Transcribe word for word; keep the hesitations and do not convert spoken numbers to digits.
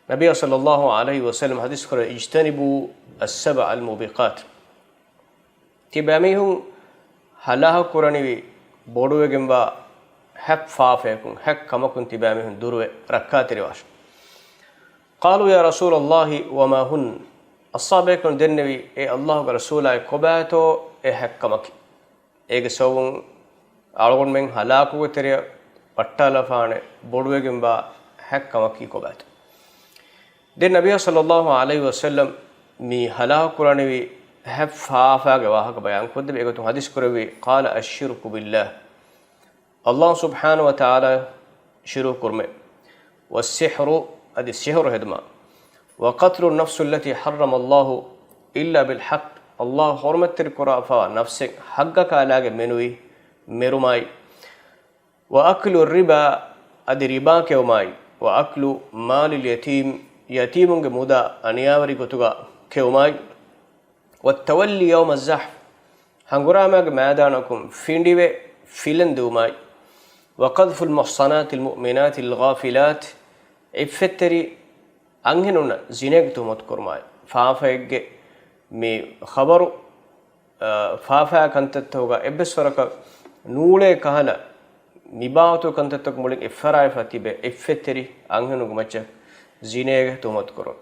ނަބިއްޔާ ޞައްލައްލާހު ޢަލައިހި ވަސައްލަމަ ޙަދީޘް ކުރޭ، اجتنبوا السبع الموبقات. ތިބާމީހުން ހަލާކު ކުރަނިވި ބޮޑުވެގެންވާ ހަތް ފާފަޔަކުން، ހަތް ކަމަކުން ތިބާމީހުން ދުރުވެ ރައްކާތެރިވާށި. قالوا يا رسول الله وما هن؟ އަޞްޙާބޭކަން ދެންނެވި، އޭ އައްލާހުގެ ރަސޫލާއޭ، ކޮބާތޯ އެ ހަތް ކަމަކީ؟ އޭގެ ސަބަބުން އަޅުގަނޑުމެން ހަލާކުގެ ތެރެއަށް ވައްޓާލާފާނެ ބޮޑުވެގެންވާ ހަތް ކަމަކީ ކޮބާތޯ؟ ދެން ނަބިއްޔާ ޞައްލައްލާހު ޢަލައިހި ވަސައްލަމް މި ހަލާކު ކުރަނިވި ހަތް ފާފާގެ ވާހަކަ ބަޔާން ކޮށްދެއްވި. އެގޮތުން ޙަދީޘް ކުރެއްވި، قال الشرك بالله، އައްލާހު ސުބްޙާނަހު ވަތަޢާލާ ޝިރުކު ކުރުމެއް، والسحر، އަދި ސިޙުރު ހެދުމާ، وقتل النفس التي حرم الله إلا بالحق، އައްލާހު ޙުރުމަތްތެރި ކުރާފަވާ ނަފްސެއް ޙައްޤަކާ ލާގެން މެނުވީ މެރުމާއި، وأكل الربا، އަދި ރިބާ ކެއުމާއި، وأكل مال اليتيم، ޔަތީމުންގެ މުދާ އަނިޔާވެރި ގޮތުގަ ކެއުމާއި، والتولي يوم الزحف، ހަނގުރާމާގެ މައިދާނަކުން ފިނޑިވެ ފިލަން ދިއުމާއި، وقذف المحصنات المؤمنات الغافلات، އިއްފަތްތެރި އަންހެނުންނަށް ޒިނޭގެ ތުހުމަތު ކުރުމާއި. ފާފައެއްގެ މި ޚަބަރު، އާ، ފާފާ ކަންތައްތަކުގަ އެއްވެސް ވަރަކަށް ނޫޅޭ ކަހަލަ، މިބާވަތު ކަންތައްތަކު މުޅިން އެއްފަރާވެފަ ތިބެ އިއްފަތްތެރި އަންހެނުންގެ މައްޗަށް ޒިނޭގެ ތުހުމަތު ކުރުން.